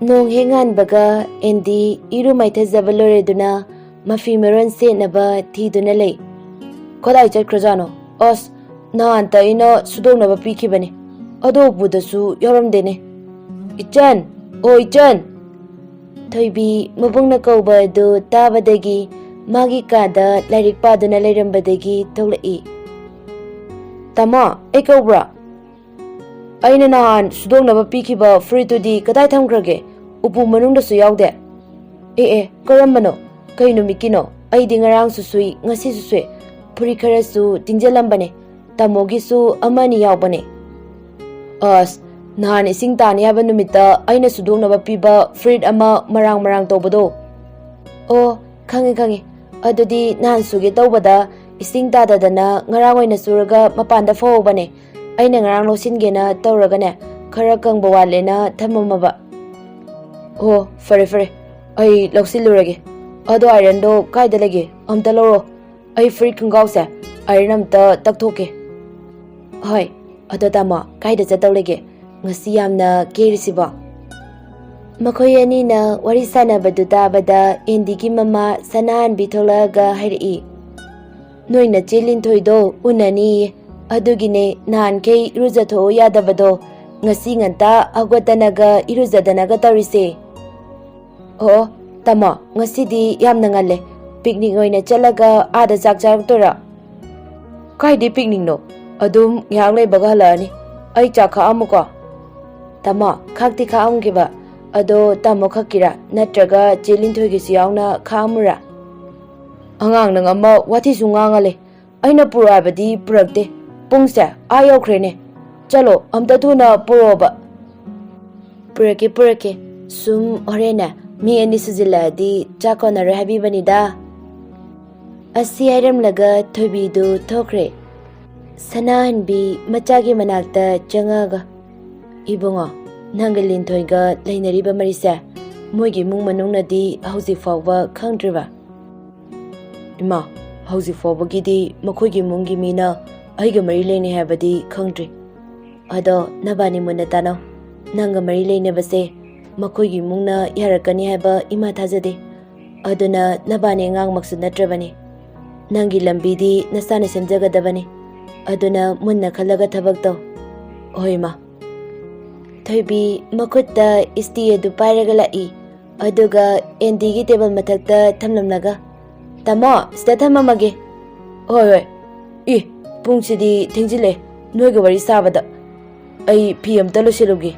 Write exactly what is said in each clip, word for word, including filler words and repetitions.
ꯅꯣꯡ ꯍꯦꯛ ꯉꯥꯟꯕꯒ ꯑꯦꯟꯗꯤ ꯏꯔꯨ ꯃꯥꯏꯊꯖꯕ ꯂꯣꯏꯔꯗꯨꯅ ꯃꯐꯤ ꯃꯔꯣꯟ ꯁꯦꯠꯅꯕ ꯊꯤꯗꯨꯅ ꯂꯩ꯫ "ꯀꯗꯥꯏ ꯆꯠꯈ꯭ꯔꯖꯥꯠꯅꯣ? ꯑꯁ, ꯅꯍꯥꯟꯇ ꯑꯩꯅ ꯁꯨꯗꯣꯛꯅꯕ ꯄꯤꯈꯤꯕꯅꯦ꯫ ꯑꯗꯣ ꯎꯄꯨꯗꯁꯨ ꯌꯥꯎꯔꯝꯗꯦꯅꯦ꯫ ꯏꯆꯟ! ꯑꯣ ꯏꯆꯟ!" ꯊꯣꯏꯕꯤ ꯃꯕꯨꯡꯅ ꯀꯧꯕ ꯑꯗꯨ ꯇꯥꯕꯗꯒꯤ ꯃꯥꯒꯤ ꯀꯥꯗ ꯂꯥꯏꯔꯤꯛ ꯄꯥꯗꯨꯅ ꯂꯩꯔꯝꯕꯗꯒꯤ ꯊꯣꯛꯂꯛꯏ꯫ "ꯇꯥꯃꯣ, ꯑꯩ ꯀꯧꯕ꯭ꯔꯥ?" "ꯑꯩꯅ ꯅꯍꯥꯟ ꯁꯨꯗꯣꯛꯅꯕ ꯄꯤꯈꯤꯕ ꯐꯨꯔꯤꯠꯇꯨꯗꯤ ꯀꯗꯥꯏ ꯊꯝꯈ꯭ꯔꯒꯦ? ꯎꯄꯨ ꯃꯅꯨꯡꯗꯁꯨ ꯌꯥꯎꯗꯦ꯫" "ꯑꯦ ꯑꯦ, ꯀꯔꯝꯕꯅꯣ? ꯀꯩ ꯅꯨꯃꯤꯠꯀꯤꯅꯣ? ꯑꯩꯗꯤ ꯉꯔꯥꯡꯁꯨ ꯁꯨꯏ, ꯉꯁꯤꯁꯨ ꯁꯨꯏ꯫ ꯐꯨꯔꯤꯠ ꯈꯔꯁꯨ ꯇꯤꯡꯖꯜꯂꯝꯕꯅꯦ꯫ ꯇꯥꯃꯣꯒꯤꯁꯨ ꯑꯃꯅꯤ ꯌꯥꯎꯕꯅꯦ꯫" "ꯑꯁ, ꯅꯍꯥꯟ ꯏꯁꯤꯡ ꯇꯥꯅꯤ ꯍꯥꯏꯕ ꯅꯨꯃꯤꯠꯇ ꯑꯩꯅ ꯁꯨꯗꯣꯛꯅꯕ ꯄꯤꯕ ꯐꯨꯔꯤꯠ ꯑꯃ ꯃꯔꯥꯡ ꯃꯔꯥꯡ ꯇꯧꯕꯗꯣ?" "ꯑꯣ, ꯈꯪꯉꯦ ꯈꯪꯉꯦ꯫ ꯑꯗꯨꯗꯤ ꯅꯍꯥꯟ ꯁꯨꯒꯦ ꯇꯧꯕꯗ ꯏꯁꯤꯡ ꯇꯥꯗꯗꯅ ꯉꯔꯥꯡ ꯑꯣꯏꯅ ꯁꯨꯔꯒ ꯃꯄꯥꯟꯗ ꯐꯧꯍꯧꯕꯅꯦ꯫ ꯑꯩꯅ ꯉꯔꯥꯡ ꯂꯧꯁꯤꯟꯒꯦꯅ ꯇꯧꯔꯒꯅꯦ, ꯈꯔ ꯀꯪꯕ ꯋꯥꯠꯂꯦꯅ ꯊꯝꯃꯝꯃꯕ꯫" "ꯑꯣ, ꯐꯔꯦ ꯐꯔꯦ, ꯑꯩ ꯂꯧꯁꯤꯜꯂꯨꯔꯒꯦ꯫ ꯑꯗꯣ ꯑꯥꯏꯔꯟꯗꯣ ꯀꯥꯏꯗ ꯂꯩꯒꯦ? ꯑꯝꯇ ꯂꯧꯔꯣ꯫ ꯑꯩ ꯐꯨꯔꯤꯠ ꯈꯣꯡꯒ꯭ꯔꯥꯎꯁꯦ ꯑꯥꯏꯔꯟ ꯑꯝꯇ ꯇꯛꯊꯣꯛꯀꯦ꯫" "ꯍꯣꯏ, ꯑꯗꯣ ꯇꯥꯃꯣ, ꯀꯥꯏꯗ ꯆꯠꯇꯧ ꯂꯩꯒꯦ? ꯉꯁꯤ ꯌꯥꯝꯅ ꯀꯦꯔꯤꯁꯤꯕꯣ?" ꯃꯈꯣꯏ ꯑꯅꯤꯅ ꯋꯥꯔꯤ ꯁꯥꯟꯅꯕꯗꯨ ꯇꯥꯕꯗ ꯑꯦꯟꯗꯤꯒꯤ ꯃꯃꯥ ꯁꯅꯥꯍꯟꯕꯤ ꯊꯣꯛꯂꯛꯑꯒ ꯍꯥꯏꯔꯛꯏ, "ꯅꯣꯏ ꯅꯆꯦ ꯂꯤꯟꯊꯣꯏꯗꯣ ꯎꯅꯅꯤꯌꯦ, ꯑꯗꯨꯒꯤꯅꯦ ꯅꯍꯥꯟꯈꯩ ꯏꯔꯨꯖꯊꯣꯛꯎ ꯌꯥꯗꯕꯗꯣ, ꯉꯁꯤ ꯉꯟꯇꯥ ꯍꯧꯒꯠꯇꯅꯒ ꯏꯔꯨꯖꯗꯅꯒ ꯇꯧꯔꯤꯁꯦ꯫" "ꯑꯣ, ꯇꯥꯃꯣ, ꯉꯁꯤꯗꯤ ꯌꯥꯝꯅ ꯉꯜꯂꯦ꯫ ꯄꯤꯛꯅꯤꯛ ꯑꯣꯏꯅ ꯆꯠꯂꯒ ꯑꯥꯗ ꯆꯥꯛ ꯆꯥꯔꯛꯇꯣꯏꯔꯣ?" "ꯀꯥꯏꯗꯩ ꯄꯤꯛꯅꯤꯛꯅꯣ? ꯑꯗꯨꯝ ꯉꯥꯏꯍꯥꯛ ꯂꯩꯕꯒ ꯍꯜꯂꯛꯑꯅꯤ꯫ ꯑꯩ ꯆꯥꯛ ꯈꯥꯛꯑꯝꯃꯨꯀꯣ꯫" "ꯇꯥꯃꯣ, ꯈꯥꯛꯇꯤ ꯈꯥꯛꯑꯝꯒꯦꯕ꯫ ꯑꯗꯣ ꯇꯥꯃꯣ ꯈꯛꯀꯤꯔꯥ? ꯅꯠꯇ꯭ꯔꯒ ꯆꯦ ꯂꯤꯟꯊꯣꯏꯒꯤꯁꯨ ꯌꯥꯎꯅ ꯈꯥꯛꯑꯝꯃꯨꯔꯥ?" "ꯑꯉꯥꯡ ꯅꯪ ꯑꯃ ꯋꯥꯊꯤꯁꯨ ꯉꯥꯡꯉ ꯂꯩ꯫ ꯑꯩꯅ ꯄꯨꯔꯛꯑꯣ ꯍꯥꯏꯕꯗꯤ ꯄꯨꯔꯛꯇꯦ꯫ ꯄꯨꯡꯁꯦ ꯑꯥ ꯌꯧꯈ꯭ꯔꯦꯅꯦ꯫ ꯆꯠꯂꯣ, ꯑꯝꯇ ꯊꯨꯅ ꯄꯨꯔꯛꯑꯣꯕ꯫" "ꯄꯨꯔꯛꯀꯦ, ꯄꯨꯔꯛꯀꯦ꯫ ꯁꯨꯝ ꯍꯣꯔꯦꯟꯅꯦ, ꯃꯤ ꯑꯅꯤ ꯁꯨꯖꯤꯜꯂꯛꯑꯗꯤ ꯆꯥꯛ ꯀꯣꯟꯅꯔꯣꯏ ꯍꯥꯏꯕꯤꯕꯅꯤꯗ꯫" ꯑꯁꯤ ꯍꯥꯏꯔꯝꯂꯒ ꯊꯣꯏꯕꯤꯗꯨ ꯊꯣꯛꯈ꯭ꯔꯦ꯫ ꯁꯅꯥꯍꯟꯕꯤ ꯃꯆꯥꯒꯤ ꯃꯅꯥꯛꯇ ꯆꯪꯉꯒ, "ꯏꯕꯨꯡꯉꯣ, ꯅꯪꯒ ꯂꯤꯟꯊꯣꯏꯒ ꯂꯩꯅꯔꯤꯕ ꯃꯔꯤꯁꯦ ꯃꯣꯏꯒꯤ ꯏꯃꯨꯡ ꯃꯅꯨꯡꯅꯗꯤ ꯍꯧꯖꯤꯛ ꯐꯥꯎꯕ ꯈꯪꯗ꯭ꯔꯤꯕ?" "ꯏꯃꯥ, ꯍꯧꯖꯤꯛ ꯐꯥꯎꯕꯒꯤꯗꯤ ꯃꯈꯣꯏꯒꯤ ꯏꯃꯨꯡꯒꯤ ꯃꯤꯅ ꯑꯩꯒ ꯃꯔꯤ ꯂꯩꯅꯩ ꯍꯥꯏꯕꯗꯤ ꯈꯪꯗ꯭ꯔꯤ꯫ ꯑꯗꯣ ꯅꯕꯥꯅꯤ ꯃꯨꯟꯅ ꯇꯥꯅꯧ꯫ ꯅꯪꯒ ꯃꯔꯤ ꯂꯩꯅꯕꯁꯦ ꯃꯈꯣꯏꯒꯤ ꯏꯃꯨꯡꯅ ꯌꯥꯔꯛꯀꯅꯤ ꯍꯥꯏꯕ ꯏꯃꯥ ꯊꯥꯖꯗꯦ꯫ ꯑꯗꯨꯅ ꯅꯕꯥꯅꯤ ꯑꯉꯥꯡꯃꯛꯁꯨ ꯅꯠꯇ꯭ꯔꯕꯅꯤ꯫ ꯅꯪꯒꯤ ꯂꯝꯕꯤꯗꯤ ꯅꯁꯥꯅ ꯁꯦꯝꯖꯒꯗꯕꯅꯤ꯫ ꯑꯗꯨꯅ ꯃꯨꯟꯅ ꯈꯜꯂꯒ ꯊꯕꯛ ꯇꯧ꯫ ꯍꯣꯏ, ꯏꯃꯥ꯫ ꯊꯣꯏꯕꯤ ꯃꯈꯨꯠꯇ ꯏꯁꯇꯤ ꯑꯗꯨ ꯄꯥꯏꯔꯒ ꯂꯥꯛꯏ꯫ ꯑꯗꯨꯒ ꯑꯦꯟꯗꯤꯒꯤ ꯇꯦꯕꯜ ꯃꯊꯛꯇ ꯊꯝꯂꯝꯂꯒ, "ꯇꯥꯃꯣ, ꯁꯤꯗ ꯊꯝꯃꯝꯃꯒꯦ꯫" "ꯍꯣꯏ, ꯍꯣꯏ꯫ ꯏ, ꯄꯨꯡꯁꯤꯗꯤ ꯊꯦꯡꯖꯤꯜꯂꯦ, ꯅꯣꯏꯒ ꯋꯥꯔꯤ ꯁꯥꯕꯗ꯫ ꯑꯩ ꯐꯤ ꯑꯝꯇ ꯂꯣꯏꯁꯤꯜꯂꯨꯒꯦ꯫"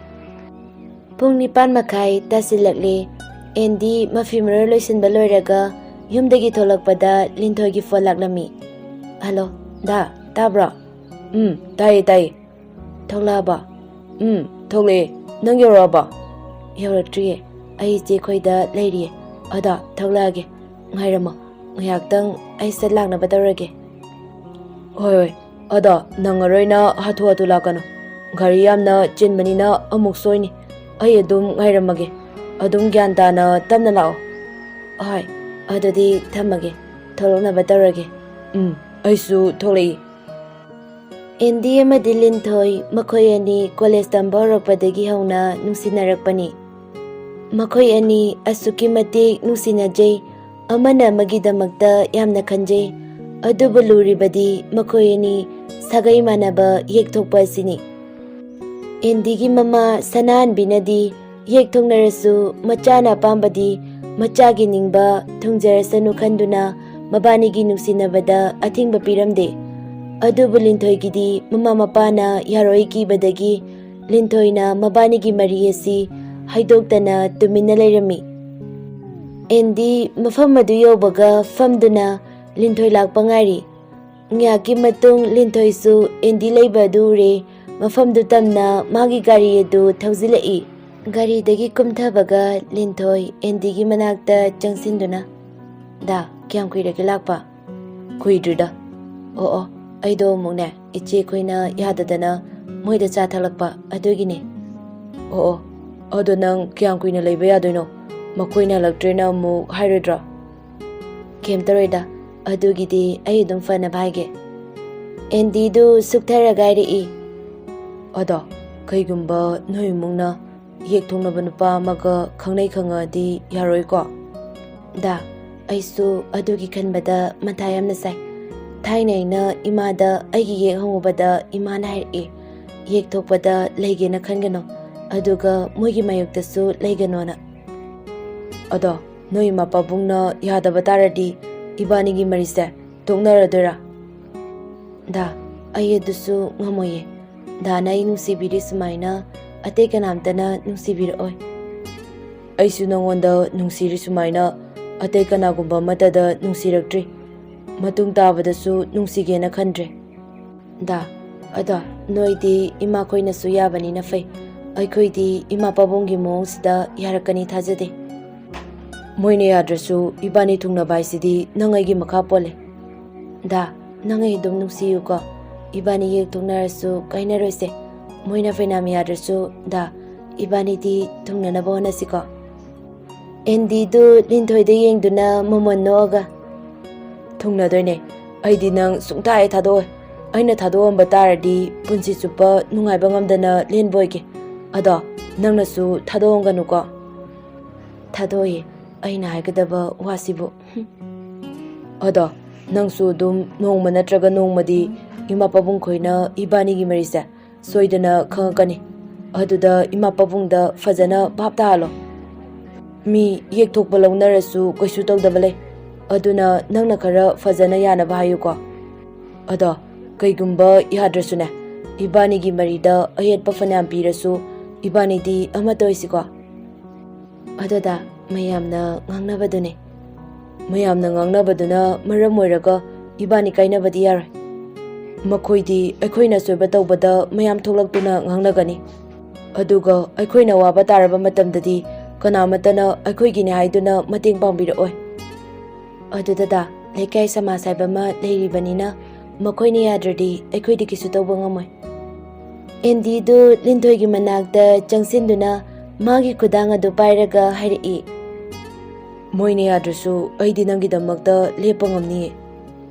ꯄꯨꯡ ꯅꯤꯄꯥꯟ ꯃꯈꯥꯏ ꯇꯥꯁꯤꯜꯂꯛꯂꯦ꯫ ꯑꯦꯟꯗꯤ ꯃꯐꯤ ꯃꯔꯣꯜ ꯂꯣꯏꯁꯤꯟꯕ ꯂꯣꯏꯔꯒ ꯌꯨꯝꯗꯒꯤ ꯊꯣꯛꯂꯛꯄꯗ ꯂꯤꯟꯊꯣꯏꯒꯤ ꯐꯣꯟ ꯂꯥꯛꯂꯝꯃꯤ꯫ "ꯍꯜꯂꯣ, ꯗꯥ, ꯇꯥꯕ꯭ꯔꯣ?" "ꯎꯝ, ꯇꯥꯏꯌꯦ, ꯇꯥꯏꯌꯦ꯫" "ꯊꯣꯛꯂꯛꯑꯕ?" "ꯎꯝ, ꯊꯣꯛꯂꯛꯑꯦ꯫ ꯅꯪ ꯌꯧꯔꯛꯑꯕ?" "ꯌꯧꯔꯛꯇ꯭ꯔꯤꯌꯦ꯫ ꯑꯩ ꯏꯆꯦ ꯈꯣꯏꯗ ꯂꯩꯔꯤꯌꯦ꯫ ꯑꯗꯣ ꯊꯣꯛꯂꯛꯑꯒꯦ꯫ ꯉꯥꯏꯔꯝꯃꯣ꯫ ꯉꯥꯏꯍꯥꯛꯇꯪ ꯑꯩ ꯁꯠ ꯂꯥꯛꯅꯕ ꯇꯧꯔꯒꯦ꯫" "ꯍꯣꯏ, ꯍꯣꯏ꯫ ꯑꯗꯣ ꯅꯪꯉꯔꯣꯏꯅ ꯍꯥꯊꯨ ꯍꯥꯊꯨ ꯂꯥꯛꯀꯅꯨ꯫ ꯒꯥꯔꯤ ꯌꯥꯝꯅ ꯆꯤꯟꯕꯅꯤꯅ ꯑꯃꯨꯛ ꯁꯣꯏꯅꯤ꯫ ꯑꯩ ꯑꯗꯨꯝ ꯉꯥꯏꯔꯝꯃꯒꯦ꯫ ꯑꯗꯨꯝ ꯒ꯭ꯌꯥꯟ ꯇꯥꯅ ꯇꯞꯅ ꯂꯥꯛꯑꯣ꯫" "ꯍꯣꯏ, ꯑꯗꯨꯗꯤ ꯊꯝꯃꯒꯦ꯫ ꯊꯣꯛꯂꯛꯅꯕ ꯇꯧꯔꯒꯦ꯫" "ꯎꯝ, ꯑꯩꯁꯨ ꯊꯣꯛꯂꯛꯏ꯫" ꯑꯦꯟꯗꯤ ꯑꯃꯗꯤ ꯂꯤꯟꯊꯣꯏ ꯃꯈꯣꯏ ꯑꯅꯤ ꯀꯣꯂꯦꯖ ꯇꯝꯕ ꯍꯧꯔꯛꯄꯗꯒꯤ ꯍꯧꯅ ꯅꯨꯡꯁꯤꯅꯔꯛꯄꯅꯤ꯫ ꯃꯈꯣꯏ ꯑꯅꯤ ꯑꯁꯨꯛꯀꯤ ꯃꯇꯤꯛ ꯅꯨꯡꯁꯤꯅꯖꯩ, ꯑꯃꯅ ꯑꯃꯒꯤꯗꯃꯛꯇ ꯌꯥꯝꯅ ꯈꯟꯖꯩ꯫ ꯑꯗꯨꯕꯨ ꯂꯨꯔꯤꯕꯗꯤ ꯃꯈꯣꯏ ꯑꯅꯤ ꯁꯥꯒꯩ ꯃꯥꯟꯅꯕ ꯌꯦꯛꯊꯣꯛꯄ ꯑꯁꯤꯅꯤ꯫ ꯑꯦꯟꯗꯤꯒꯤ ꯃꯃꯥ ꯁꯅꯥꯍꯟꯕꯤꯅꯗꯤ ꯌꯦꯛ ꯊꯣꯛꯅꯔꯁꯨ ꯃꯆꯥꯅ ꯑꯄꯥꯝꯕꯗꯤ ꯃꯆꯥꯒꯤ ꯅꯤꯡꯕ ꯊꯨꯡꯖꯔꯁꯅꯨ ꯈꯟꯗꯨꯅ ꯃꯕꯥꯅꯤꯒꯤ ꯅꯨꯡꯁꯤꯅꯕꯗ ꯑꯊꯤꯡꯕ ꯄꯤꯔꯝꯗꯦ꯫ ꯑꯗꯨꯕꯨ ꯂꯤꯟꯊꯣꯏꯒꯤꯗꯤ ꯃꯃꯥ ꯃꯄꯥꯅ ꯌꯥꯔꯣꯏ ꯀꯤꯕꯗꯒꯤ ꯂꯤꯟꯊꯣꯏꯅ ꯃꯕꯥꯅꯤꯒꯤ ꯃꯔꯤ ꯑꯁꯤ ꯍꯥꯏꯗꯣꯛꯇꯅ ꯇꯨꯃꯤꯟꯅ ꯂꯩꯔꯝꯃꯤ꯫ ꯑꯦꯟꯗꯤ ꯃꯐꯝ ꯑꯗꯨ ꯌꯧꯕꯒ ꯐꯝꯗꯨꯅ ꯂꯤꯟꯊꯣꯏ ꯂꯥꯛꯄ ꯉꯥꯏꯔꯤ꯫ ꯉꯥꯏꯍꯥꯛꯀꯤ ꯃꯇꯨꯡ ꯂꯤꯟꯊꯣꯏꯁꯨ ꯑꯦꯟꯗꯤ ꯂꯩꯕ ꯑꯗꯨ ꯎꯔꯦ꯫ ꯃꯐꯝꯗꯨ ꯇꯝꯅ ꯃꯥꯒꯤ ꯒꯥꯔꯤ ꯑꯗꯨ ꯊꯧꯖꯤꯜꯂꯛꯏ꯫ ꯒꯥꯔꯤꯗꯒꯤ ꯀꯨꯝꯊꯕꯒ ꯂꯤꯟꯊꯣꯏ ꯑꯦꯟꯗꯤꯒꯤ ꯃꯅꯥꯛꯇ ꯆꯪꯁꯤꯟꯗꯨꯅ, "ꯗꯥ, ꯀꯌꯥꯝ ꯀꯨꯏꯔꯒꯦ ꯂꯥꯛꯄ?" "ꯀꯨꯏꯗ꯭ꯔꯤꯗ꯫ ꯑꯣ, ꯑꯣ, ꯑꯩꯗꯣ ꯑꯃꯨꯛꯅꯦ, ꯏꯆꯦ ꯈꯣꯏꯅ ꯌꯥꯗꯗꯅ ꯃꯣꯏꯗ ꯆꯥ ꯊꯛꯂꯛꯄ ꯑꯗꯨꯒꯤꯅꯦ꯫" "ꯑꯣ, ꯑꯣ, ꯑꯗꯣ ꯅꯪ ꯀꯌꯥꯝ ꯀꯨꯏꯅ ꯂꯩꯕ ꯌꯥꯗꯣꯏꯅꯣ? ꯃꯈꯣꯏꯅ ꯍꯜꯂꯛꯇ꯭ꯔꯦꯅ ꯑꯃꯨꯛ ꯍꯥꯏꯔꯣꯏꯗ꯭ꯔꯣ?" "ꯀꯩꯝ ꯇꯧꯔꯣꯏꯗ, ꯑꯗꯨꯒꯤꯗꯤ ꯑꯩ ꯑꯗꯨꯝ ꯐꯅꯕ ꯍꯥꯏꯒꯦ꯫" ꯑꯦꯟꯗꯤꯗꯨ ꯁꯨꯛꯊꯔꯒ ꯍꯥꯏꯔꯛꯏ꯫ "ꯑꯗꯣ ꯀꯩꯒꯨꯝꯕ ꯅꯣꯏ ꯏꯃꯨꯡꯅ ꯌꯦꯛ ꯊꯣꯛꯅꯕ ꯅꯨꯄꯥ ꯑꯃꯒ ꯈꯪꯅꯩ ꯈꯪꯉꯛꯑꯗꯤ ꯌꯥꯔꯣꯏꯀꯣ? ꯗꯥ, ꯑꯩꯁꯨ ꯑꯗꯨꯒꯤ ꯈꯟꯕꯗ ꯃꯊꯥ ꯌꯥꯝꯅ ꯁꯥꯏ꯫ ꯊꯥꯏꯅ ꯑꯩꯅ ꯏꯃꯥꯗ ꯑꯩꯒꯤ ꯌꯦꯛ ꯍꯪꯉꯨꯕꯗ ꯏꯃꯥꯅ ꯍꯥꯏꯔꯛꯏ, "ꯌꯦꯛ ꯊꯣꯛꯄꯗ ꯂꯩꯒꯦꯅ ꯈꯟꯒꯅꯨ, ꯑꯗꯨꯒ ꯃꯣꯏꯒꯤ ꯃꯥꯌꯣꯛꯇꯁꯨ ꯂꯩꯒꯅꯣꯅ"꯫ ꯑꯗꯣ ꯅꯣꯏ ꯏꯃꯥ ꯄꯥꯕꯨꯡꯅ ꯌꯥꯗꯕ ꯇꯥꯔꯗꯤ ꯏꯕꯥꯅꯤꯒꯤ ꯃꯔꯤꯁꯦ ꯇꯣꯛꯅꯔꯗꯣꯏꯔꯥ? ꯗꯥ, ꯑꯩ ꯑꯗꯨꯁꯨ ꯉꯝꯃꯣꯏꯌꯦ꯫ ꯗꯥꯅ ꯑꯩ ꯅꯨꯡꯁꯤꯕꯤꯔꯤ ꯁꯨꯃꯥꯏꯅ ꯑꯇꯩ ꯀꯅꯥꯝꯇꯅ ꯅꯨꯡꯁꯤꯕꯤꯔꯛꯑꯣꯏ꯫ ꯑꯩꯁꯨ ꯅꯉꯣꯟꯗ ꯅꯨꯡꯁꯤꯔꯤ ꯁꯨꯃꯥꯏꯅ ꯑꯇꯩ ꯀꯅꯥꯒꯨꯝꯕ ꯑꯃꯠꯇꯗ ꯅꯨꯡꯁꯤꯔꯛꯇ꯭ꯔꯤ꯫ ꯃꯇꯨꯡ ꯇꯥꯕꯗꯁꯨ ꯅꯨꯡꯁꯤꯒꯦꯅ ꯈꯟꯗ꯭ꯔꯦ꯫ ꯗꯥ, ꯑꯗꯣ ꯅꯣꯏꯗꯤ ꯏꯃꯥꯈꯣꯏꯅꯁꯨ ꯌꯥꯕꯅꯤꯅ ꯐꯩ꯫ ꯑꯩꯈꯣꯏꯗꯤ ꯏꯃꯥ ꯄꯥꯕꯨꯡꯒꯤ ꯃꯑꯣꯡꯁꯤꯗ ꯌꯥꯔꯛꯀꯅꯤ ꯊꯥꯖꯗꯦ꯫ ꯃꯣꯏꯅ ꯌꯥꯗ꯭ꯔꯁꯨ ꯏꯕꯥꯅꯤ ꯊꯨꯡꯅꯕ ꯍꯥꯏꯁꯤꯗꯤ ꯅꯪ ꯑꯩꯒꯤ ꯃꯈꯥ ꯄꯣꯜꯂꯦ꯫ ꯗꯥ, ꯅꯪ ꯑꯩ ꯑꯗꯨꯝ ꯅꯨꯡꯁꯤꯌꯨꯀꯣ꯫ ꯏꯕꯥꯅꯤ ꯌꯦꯛ ꯊꯣꯛꯅꯔꯁꯨ ꯀꯥꯏꯅꯔꯣꯏꯁꯦ꯫ ꯃꯣꯏꯅ ꯐꯩꯅꯥꯝ ꯌꯥꯗ꯭ꯔꯁꯨ, ꯗꯥ, ꯏꯕꯥꯅꯤꯗꯤ ꯊꯨꯡꯅꯅꯕ ꯍꯣꯠꯅꯁꯤꯀꯣ꯫ ꯑꯦꯟꯗꯤꯗꯨ ꯂꯤꯟꯊꯣꯏꯗ ꯌꯦꯡꯗꯨꯅ ꯃꯃꯣꯟ ꯅꯣꯛꯑꯒ, "ꯊꯨꯡꯅꯗꯣꯏꯅꯦ꯫ ꯑꯩꯗꯤ ꯅꯪ ꯁꯨꯡꯊꯥ ꯍꯦꯛ ꯊꯥꯗꯣꯛꯑꯣꯏ꯫ ꯑꯩꯅ ꯊꯥꯗꯣꯛꯑꯝꯕ ꯇꯥꯔꯗꯤ ꯄꯨꯟꯁꯤ ꯆꯨꯞꯄ ꯅꯨꯡꯉꯥꯏꯕ ꯉꯝꯗꯅ ꯂꯦꯟꯕ ꯑꯣꯏꯒꯦ꯫ ꯑꯗꯣ ꯅꯪꯅꯁꯨ ꯊꯥꯗꯣꯛꯑꯝꯒꯅꯨꯀꯣ"꯫ "ꯊꯥꯗꯣꯛꯑꯣꯏ, ꯑꯩꯅ ꯍꯥꯏꯒꯗꯕ ꯋꯥꯁꯤꯕꯨ"꯫ "ꯑꯗꯣ ꯅꯪꯁꯨ ꯑꯗꯨꯝ ꯅꯣꯡꯃ ꯅꯠꯇ꯭ꯔꯒ ꯅꯣꯡꯃꯗꯤ ꯏꯃꯥ ꯄꯥꯕꯨꯡ ꯈꯣꯏꯅ ꯏꯕꯥꯅꯤꯒꯤ ꯃꯔꯤꯁꯦ ꯁꯣꯏꯗꯅ ꯈꯪꯉꯛꯀꯅꯤ꯫ ꯑꯗꯨꯗ ꯏꯃꯥ ꯄꯥꯕꯨꯡꯗ ꯐꯖꯅ ꯚꯥꯞ ꯇꯥꯍꯜꯂꯣ꯫ ꯃꯤ ꯌꯦꯛꯊꯣꯛꯄ ꯂꯧꯅꯔꯁꯨ ꯀꯩꯁꯨ ꯇꯧꯗꯕ ꯂꯩ꯫ ꯑꯗꯨꯅ ꯅꯪꯅ ꯈꯔ ꯐꯖꯅ ꯌꯥꯅꯕ ꯍꯥꯏꯌꯨꯀꯣ꯫ ꯑꯗꯣ ꯀꯩꯒꯨꯝꯕ ꯌꯥꯗ꯭ꯔꯁꯨꯅꯦ, ꯏꯕꯥꯅꯤꯒꯤ ꯃꯔꯤꯗ ꯑꯌꯦꯠꯄ ꯐꯅꯌꯥꯝ ꯄꯤꯔꯁꯨ ꯏꯕꯥꯅꯤꯗꯤ ꯑꯃꯠꯇ ꯑꯣꯏꯁꯤꯀꯣ"꯫ ꯑꯗꯨꯗ ꯃꯌꯥꯝꯅ ꯉꯥꯡꯅꯕꯗꯨꯅꯦ꯫ ꯃꯌꯥꯝꯅ ꯉꯥꯡꯅꯕꯗꯨꯅ ꯃꯔꯝ ꯑꯣꯏꯔꯒ ꯏꯕꯥꯅꯤ ꯀꯥꯏꯅꯕꯗꯤ ꯌꯥꯔꯣꯏ꯫ ꯃꯈꯣꯏꯗꯤ ꯑꯩꯈꯣꯏꯅ ꯑꯁꯣꯏꯕ ꯇꯧꯕꯗ ꯃꯌꯥꯝ ꯊꯣꯛꯂꯛꯇꯨꯅ ꯉꯥꯡꯅꯒꯅꯤ꯫ ꯑꯗꯨꯒ ꯑꯩꯈꯣꯏꯅ ꯋꯥꯕ ꯇꯥꯔꯕ ꯃꯇꯝꯗꯗꯤ ꯀꯅꯥꯃꯠꯇꯅ ꯑꯩꯈꯣꯏꯒꯤꯅꯤ ꯍꯥꯏꯗꯨꯅ ꯃꯇꯦꯡ ꯄꯥꯡꯕꯤꯔꯛꯑꯣꯏ꯫ ꯑꯗꯨꯗ ꯗꯥ, ꯂꯩꯀꯥꯏ ꯁꯃꯥꯖ ꯍꯥꯏꯕ ꯑꯃ ꯂꯩꯔꯤꯕꯅꯤꯅ ꯃꯈꯣꯏꯅ ꯌꯥꯗ꯭ꯔꯗꯤ ꯑꯩꯈꯣꯏꯗꯤ ꯀꯩꯁꯨ ꯇꯧꯕ ꯉꯝꯃꯣꯏ꯫ ꯑꯦꯟꯗꯤꯗꯨ ꯂꯤꯟꯊꯣꯏꯒꯤ ꯃꯅꯥꯛꯇ ꯆꯪꯁꯤꯟꯗꯨꯅ ꯃꯥꯒꯤ ꯈꯨꯗꯥꯡ ꯑꯗꯨ ꯄꯥꯏꯔꯒ ꯍꯥꯏꯔꯛꯏ, "ꯃꯣꯏꯅ ꯌꯥꯗ꯭ꯔꯁꯨ ꯑꯩꯗꯤ ꯅꯪꯒꯤꯗꯃꯛꯇ ꯂꯦꯞꯄ ꯉꯝꯅꯤꯌꯦ"꯫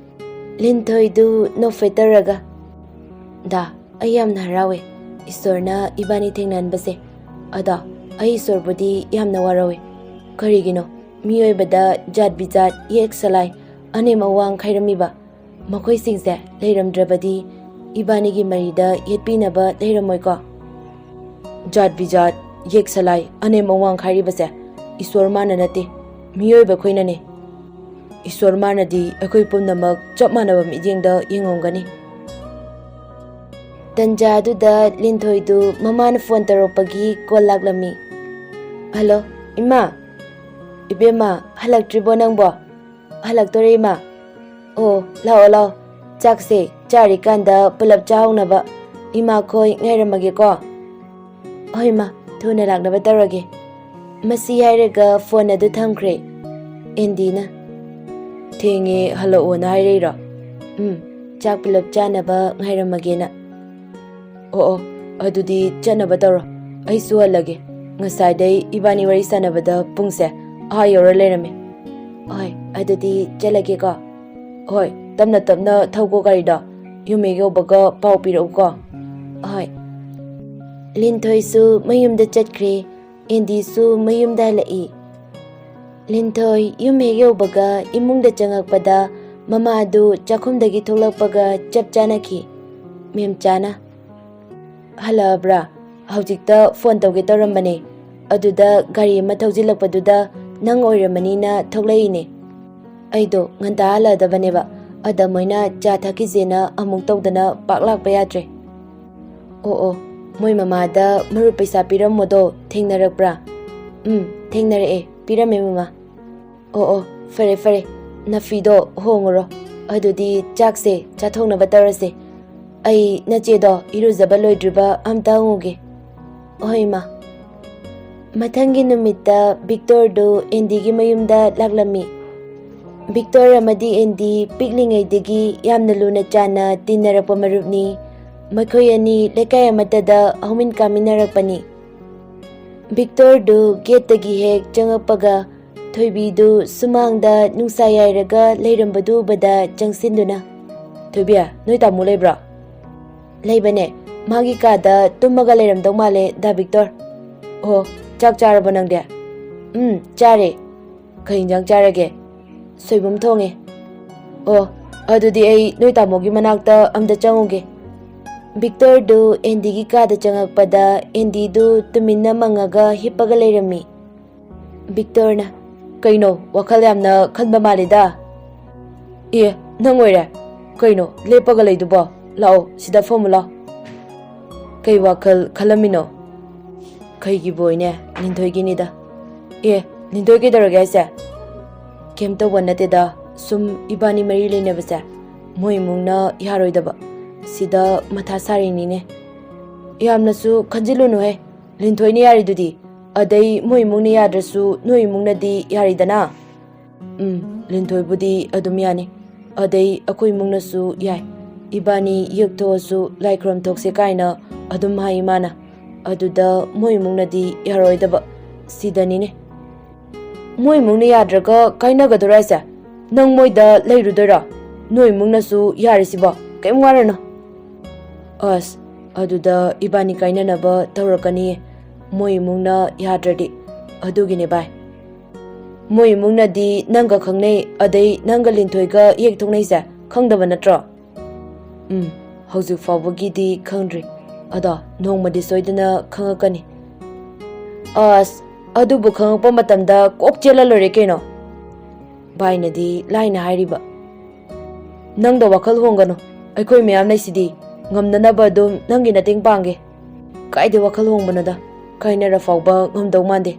ꯂꯤꯟꯊꯣꯏꯗꯨ ꯅꯣꯛꯐꯦꯠ ꯇꯧꯔꯒ, "ꯗꯥ, ꯑꯩ ꯌꯥꯝꯅ ꯍꯔꯥꯎꯋꯦ꯫ ꯏꯁꯣꯔꯅ ꯏꯕꯥꯅꯤ ꯊꯦꯡꯅꯍꯟꯕꯁꯦ꯫ ꯑꯗꯣ ꯑꯩ ꯏꯁꯣꯔꯕꯨꯗꯤ ꯌꯥꯝꯅ ꯋꯥꯔꯧꯏ꯫ ꯀꯔꯤꯒꯤꯅꯣ ꯃꯤꯑꯣꯏꯕꯗ ꯖꯥꯠ ꯕꯤꯖꯥꯠ, ꯌꯦꯛ ꯁꯂꯥꯏ, ꯑꯅꯦꯝ ꯑꯋꯥꯡ ꯈꯥꯏꯔꯝꯃꯤꯕ? ꯃꯈꯣꯏꯁꯤꯡꯁꯦ ꯂꯩꯔꯝꯗ꯭ꯔꯕꯗꯤ ꯏꯕꯥꯅꯤꯒꯤ ꯃꯔꯤꯗ ꯌꯦꯠꯄꯤꯅꯕ ꯂꯩꯔꯝꯃꯣꯏꯀꯣ꯫ ꯖꯥꯠ ꯕꯤꯖꯥꯠ, ꯌꯦꯛ ꯁꯂꯥꯏ, ꯑꯅꯦꯝ ꯑꯋꯥꯡ ꯈꯥꯏꯔꯤꯕꯁꯦ ꯏꯁꯣꯔ ꯃꯥꯅ ꯅꯠꯇꯦ, ꯃꯤꯑꯣꯏꯕ ꯑꯩꯈꯣꯏꯅꯅꯦ꯫ ꯏꯁꯣꯔ ꯃꯥꯅꯗꯤ ꯑꯩꯈꯣꯏ ꯄꯨꯝꯅꯃꯛ ꯆꯞ ꯃꯥꯟꯅꯕ ꯃꯤꯠꯌꯦꯡꯗ ꯌꯦꯡꯉꯝꯒꯅꯤ꯫ ꯇꯟꯖꯥꯗꯨꯗ ꯂꯤꯟꯊꯣꯏꯗꯨ ꯃꯃꯥꯅ ꯐꯣꯟ ꯇꯧꯔꯛꯄꯒꯤ ꯀꯣꯜ ꯂꯥꯛꯂꯝꯃꯤ꯫ "ꯍꯜꯂꯣ, ꯏꯃꯥ!" "ꯏꯕꯦꯝꯃ, ꯍꯜꯂꯛꯇ꯭ꯔꯤꯕꯣ ꯅꯪꯕꯣ?" "ꯍꯜꯂꯛꯇꯣꯔꯦ, ꯏꯃꯥ!" "ꯑꯣ, ꯂꯥꯛꯑꯣ, ꯂꯥꯛꯑꯣ꯫ ꯆꯥꯛꯁꯦ ꯆꯥꯔꯤꯀꯥꯟꯗ ꯄꯨꯂꯞ ꯆꯥꯍꯧꯅꯕ꯫ ꯏꯃꯥꯈꯣꯏ ꯉꯥꯏꯔꯝꯃꯒꯦꯀꯣ?" "ꯍꯣꯏ, ꯏꯃꯥ, ꯊꯨꯅ ꯂꯥꯛꯅꯕ ꯇꯧꯔꯒꯦ꯫" ꯃꯁꯤ ꯍꯥꯏꯔꯒ ꯐꯣꯟ ꯑꯗꯨ ꯊꯝꯈ꯭ꯔꯦ꯫ ꯑꯦꯟꯗꯤꯅ, "ꯊꯦꯡꯉꯦ, ꯍꯜꯂꯛꯑꯣꯅ ꯍꯥꯏꯔꯛꯏꯔꯣ?" "ꯎꯝ, ꯆꯥꯛ ꯄꯨꯂꯞ ꯆꯥꯅꯕ ꯉꯥꯏꯔꯝꯃꯒꯦꯅ꯫" "ꯑꯣ, ꯑꯣ, ꯑꯗꯨꯗꯤ ꯆꯠꯅꯕ ꯇꯧꯔꯣ꯫ ꯑꯩꯁꯨ ꯍꯜꯂꯒꯦ꯫ ꯉꯁꯥꯏꯗꯩ ꯏꯕꯥꯅꯤ ꯋꯥꯔꯤ ꯁꯥꯟꯅꯕꯗ ꯄꯨꯡꯁꯦ ꯑꯥ ꯌꯧꯔ ꯂꯩꯔꯝꯃꯦ꯫" "ꯍꯣꯏ, ꯑꯗꯨꯗꯤ ꯆꯠꯂꯒꯦꯀꯣ꯫" "ꯍꯣꯏ, ꯇꯞꯅ ꯇꯞꯅ ꯊꯧꯀꯣ ꯒꯥꯔꯤꯗꯣ꯫ ꯌꯨꯝ ꯍꯦꯛ ꯌꯧꯕꯒ ꯄꯥꯎ ꯄꯤꯔꯛꯎꯀꯣ꯫" "ꯍꯣꯏ꯫" ꯂꯤꯟꯊꯣꯏꯁꯨ ꯃꯌꯨꯝꯗ ꯆꯠꯈ꯭ꯔꯦ꯫ ꯑꯦꯟꯗꯤꯁꯨ ꯃꯌꯨꯝꯗ ꯍꯜꯂꯛꯏ꯫ ꯂꯤꯟꯊꯣꯏ ꯌꯨꯝ ꯍꯦꯛ ꯌꯧꯕꯒ ꯏꯃꯨꯡꯗ ꯆꯪꯉꯛꯄꯗ ꯃꯃꯥꯗꯨ ꯆꯥꯛꯈꯨꯝꯗꯒꯤ ꯊꯣꯛꯂꯛꯄꯒ ꯆꯞ ꯆꯥꯅꯈꯤ꯫ ꯃꯦꯝꯆꯥꯅ, "ꯍꯜꯂꯛꯑꯕ꯭ꯔꯥ? ꯍꯧꯖꯤꯛꯇ ꯐꯣꯟ ꯇꯧꯒꯦ ꯇꯧꯔꯝꯕꯅꯦ꯫ ꯑꯗꯨꯗ ꯒꯥꯔꯤ ꯑꯃ ꯊꯧꯖꯤꯜꯂꯛꯄꯗꯨꯗ ꯅꯪ ꯑꯣꯏꯔꯝꯃꯅꯤꯅ ꯊꯣꯛꯂꯛꯏꯅꯦ꯫ ꯑꯩꯗꯣ ꯉꯟꯇꯥ ꯍꯜꯂꯛꯑꯗꯕꯅꯦꯕ, ꯑꯗ ꯃꯣꯏꯅ ꯆꯥ ꯊꯛꯈꯤꯁꯦꯅ ꯑꯃꯨꯛ ꯇꯧꯗꯅ ꯄꯥꯛ ꯂꯥꯛꯄ ꯌꯥꯗ꯭ꯔꯦ꯫" "ꯑꯣ, ꯑꯣ, ꯃꯣꯏ ꯃꯃꯥꯗ ꯃꯔꯨꯞ ꯄꯩꯁꯥ ꯄꯤꯔꯝꯃꯣꯗꯣ ꯊꯦꯡꯅꯔꯛꯄ꯭ꯔꯥ?" "ꯎꯝ, ꯊꯦꯡꯅꯔꯛꯑꯦ, ꯄꯤꯔꯝꯃꯦ ꯃꯃꯥ꯫" "ꯑꯣ, ꯑꯣ, ꯐꯔꯦ, ꯐꯔꯦ, ꯅꯐꯤꯗꯣ ꯍꯣꯡꯉꯨꯔꯣ꯫ ꯑꯗꯨꯗꯤ ꯆꯥꯛꯁꯦ ꯆꯥꯊꯣꯛꯅꯕ ꯇꯧꯔꯁꯦ꯫ ꯑꯩ ꯅꯆꯦꯗꯣ ꯏꯔꯨꯖꯕ ꯂꯣꯏꯗ꯭ꯔꯤꯕ ꯑꯝꯇ ꯍꯪꯉꯨꯒꯦ꯫" "ꯍꯣꯏ, ꯏꯃꯥ꯫" ꯃꯊꯪꯒꯤ ꯅꯨꯃꯤꯠꯇ ꯚꯤꯛꯇꯣꯔꯗꯨ ꯑꯦꯟꯗꯤꯒꯤ ꯃꯌꯨꯝꯗ ꯂꯥꯛꯂꯝꯃꯤ꯫ ꯚꯤꯛꯇꯣꯔ ꯑꯃꯗꯤ ꯑꯦꯟꯗꯤ ꯄꯤꯛꯂꯤꯉꯩꯗꯒꯤ ꯌꯥꯝꯅ ꯂꯨꯅ ꯆꯥꯟꯅ ꯇꯤꯟꯅꯔꯛꯄ ꯃꯔꯨꯞꯅꯤ꯫ ꯃꯈꯣꯏ ꯑꯅꯤ ꯂꯩꯀꯥꯏ ꯑꯃꯠꯇꯗ ꯍꯧꯃꯤꯟ ꯀꯥꯃꯤꯟꯅꯔꯛꯄꯅꯤ꯫ ꯚꯤꯛꯇꯣꯔꯗꯨ ꯒꯦꯠꯇꯒꯤ ꯍꯦꯛ ꯆꯪꯉꯛꯄꯒ ꯊꯣꯏꯕꯤꯗꯨ ꯁꯨꯃꯥꯡꯗ ꯅꯨꯡꯁꯥ ꯌꯥꯏꯔꯒ ꯂꯩꯔꯝꯕꯗꯨ ꯎꯕꯗ ꯆꯪꯁꯤꯟꯗꯨꯅ, "ꯊꯣꯏꯕꯤ, ꯅꯣꯏ ꯇꯥꯃꯣ ꯂꯩꯕ꯭ꯔꯣ?" "ꯂꯩꯕꯅꯦ, ꯃꯥꯒꯤ ꯀꯥꯗ ꯇꯨꯝꯃꯒ ꯂꯩꯔꯝꯗꯧ ꯃꯥꯜꯂꯦ, ꯗꯥ ꯚꯤꯛꯇꯣꯔ꯫" ꯑꯣ, ꯆꯥꯛ ꯆꯥꯔꯕꯣ ꯅꯪꯗꯤ? ꯎꯝ, ꯆꯥꯔꯦ꯫ ꯀꯩ ꯏꯟꯖꯥꯡ ꯆꯥꯔꯒꯦ? ꯁꯣꯏꯕꯨꯝ ꯊꯣꯡꯉꯦ꯫ ꯑꯣ, ꯑꯗꯨꯗꯤ ꯑꯩ ꯅꯣꯏ ꯇꯥꯃꯣꯒꯤ ꯃꯅꯥꯛꯇ ꯑꯝꯇ ꯆꯪꯉꯨꯒꯦ꯫ ꯕꯤꯛꯇꯔꯗꯨ ꯑꯦꯟꯗꯤꯒꯤ ꯀꯥꯗ ꯆꯪꯉꯛꯄꯗ ꯑꯦꯟꯗꯤꯗꯨ ꯇꯨꯃꯤꯟꯅ ꯃꯪꯉꯒ ꯍꯤꯞꯄꯒ ꯂꯩꯔꯝꯃꯤ꯫ ꯕꯤꯛꯇꯔꯅ, "ꯀꯩꯅꯣ, ꯋꯥꯈꯜ ꯌꯥꯝꯅ ꯈꯟꯕ ꯃꯥꯜꯂꯤꯗ?" "ꯑꯦ, ꯅꯪ ꯑꯣꯏꯔꯦ? ꯀꯩꯅꯣ, ꯂꯦꯞꯄꯒ ꯂꯩꯗꯨꯕꯣ? ꯂꯥꯛꯑꯣ, ꯁꯤꯗ ꯐꯝꯃꯨ ꯂꯥꯎ꯫" "ꯀꯩ ꯋꯥꯈꯜ ꯈꯜꯂꯝꯃꯤꯅꯣ?" "ꯀꯩꯒꯤꯕꯨ ꯑꯣꯏꯅꯦ, ꯂꯤꯟꯊꯣꯏꯒꯤꯅꯤꯗ꯫" "ꯑꯦ, ꯂꯤꯟꯊꯣꯏ ꯀꯩꯗꯧꯔꯒꯦ ꯍꯥꯏꯁꯦ?" "ꯀꯩꯝ ꯇꯧꯕ ꯅꯠꯇꯦꯗ, ꯁꯨꯝ ꯏꯕꯥꯅꯤ ꯃꯔꯤ ꯂꯩꯅꯕꯁꯦ ꯃꯣꯏ ꯏꯃꯨꯡꯅ ꯌꯥꯔꯣꯏꯗꯕ, ꯁꯤꯗ ꯃꯊꯥ ꯁꯥꯔꯤꯅꯤꯅꯦ꯫" "ꯌꯥꯝꯅꯁꯨ ꯈꯟꯖꯤꯜꯂꯨꯅꯨꯍꯦ, ꯂꯤꯟꯊꯣꯏꯅ ꯌꯥꯔꯤꯗꯨꯗꯤ, ꯑꯗꯩ ꯃꯣꯏ ꯏꯃꯨꯡꯅ ꯌꯥꯗ꯭ꯔꯁꯨ ꯅꯣꯏ ꯏꯃꯨꯡꯅꯗꯤ ꯌꯥꯔꯤꯗꯅ?" "ꯎꯝ, ꯂꯤꯟꯊꯣꯏꯕꯨꯗꯤ ꯑꯗꯨꯝ ꯌꯥꯅꯤ, ꯑꯗꯩ ꯑꯩꯈꯣꯏ ꯏꯃꯨꯡꯅꯁꯨ ꯌꯥꯏ, ꯏꯕꯥꯅꯤ ꯌꯦꯛꯊꯣꯛꯑꯁꯨ ꯂꯥꯏ ꯈꯨꯔꯝ ꯊꯣꯛꯁꯦ ꯀꯥꯏꯅ ꯑꯗꯨꯝ ꯍꯥꯏ ꯏꯃꯥꯅ꯫ ꯑꯗꯨꯗ ꯃꯣꯏ ꯏꯃꯨꯡꯅꯗꯤ ꯌꯥꯔꯣꯏꯗꯕ, ꯁꯤꯗꯅꯤꯅꯦ꯫" "ꯃꯣꯏ ꯏꯃꯨꯡꯅ ꯌꯥꯗ꯭ꯔꯒ ꯀꯥꯏꯅꯒꯗꯣꯏꯔꯥ ꯍꯥꯏꯁꯦ? ꯅꯪ ꯃꯣꯏꯗ ꯂꯩꯔꯨꯗꯣꯏꯔꯣ? ꯅꯣꯏ ꯏꯃꯨꯡꯅꯁꯨ ꯌꯥꯔꯤꯁꯤꯕꯣ, ꯀꯩꯝ ꯋꯥꯔꯅꯨ꯫" "ꯑꯁ, ꯑꯗꯨꯗ ꯏꯕꯥꯅꯤ ꯀꯥꯏꯅꯅꯕ ꯇꯧꯔꯛꯀꯅꯤꯌꯦ, ꯃꯣꯏ ꯏꯃꯨꯡꯅ ꯌꯥꯗ꯭ꯔꯗꯤ꯫ ꯑꯗꯨꯒꯤꯅꯦ ꯚꯥꯏ꯫ ꯃꯣꯏ ꯏꯃꯨꯡꯅꯗꯤ ꯅꯪꯒ ꯈꯪꯅꯩ, ꯑꯗꯩ ꯅꯪꯒ ꯂꯤꯟꯊꯣꯏꯒ ꯌꯦꯛ ꯊꯣꯛꯅꯩꯁꯦ ꯈꯪꯗꯕ ꯅꯠꯇ꯭ꯔꯣ?" "ꯎꯝ, ꯍꯧꯖꯤꯛ ꯐꯥꯎꯕꯒꯤꯗꯤ ꯈꯪꯗ꯭ꯔꯤ, ꯑꯗꯣ ꯅꯣꯡꯃꯗꯤ ꯁꯣꯏꯗꯅ ꯈꯪꯉꯛꯀꯅꯤ꯫" "ꯑꯁ, ꯑꯗꯨꯕꯨ ꯈꯪꯉꯛꯄ ꯃꯇꯝꯗ ꯀꯣꯛ ꯆꯦꯜꯂ ꯂꯣꯏꯔꯦ ꯀꯩꯅꯣ꯫" ꯚꯥꯏꯅꯗꯤ ꯂꯥꯏꯅ ꯍꯥꯏꯔꯤꯕ꯫ "ꯅꯪꯗ ꯋꯥꯈꯜ ꯍꯣꯡꯒꯅꯨ, ꯑꯩꯈꯣꯏ ꯃꯌꯥꯝ ꯂꯩꯁꯤꯗꯤ, ꯉꯝꯅꯅꯕ ꯑꯗꯨꯝ ꯅꯪꯒꯤ ꯃꯇꯦꯡ ꯄꯥꯡꯒꯦ꯫" "ꯀꯥꯏꯗ ꯋꯥꯈꯜ ꯍꯣꯡꯕꯅꯣꯗ, ꯀꯥꯏꯅꯔ ꯐꯥꯎꯕ ꯉꯝꯗꯧ ꯃꯥꯟꯗꯦ꯫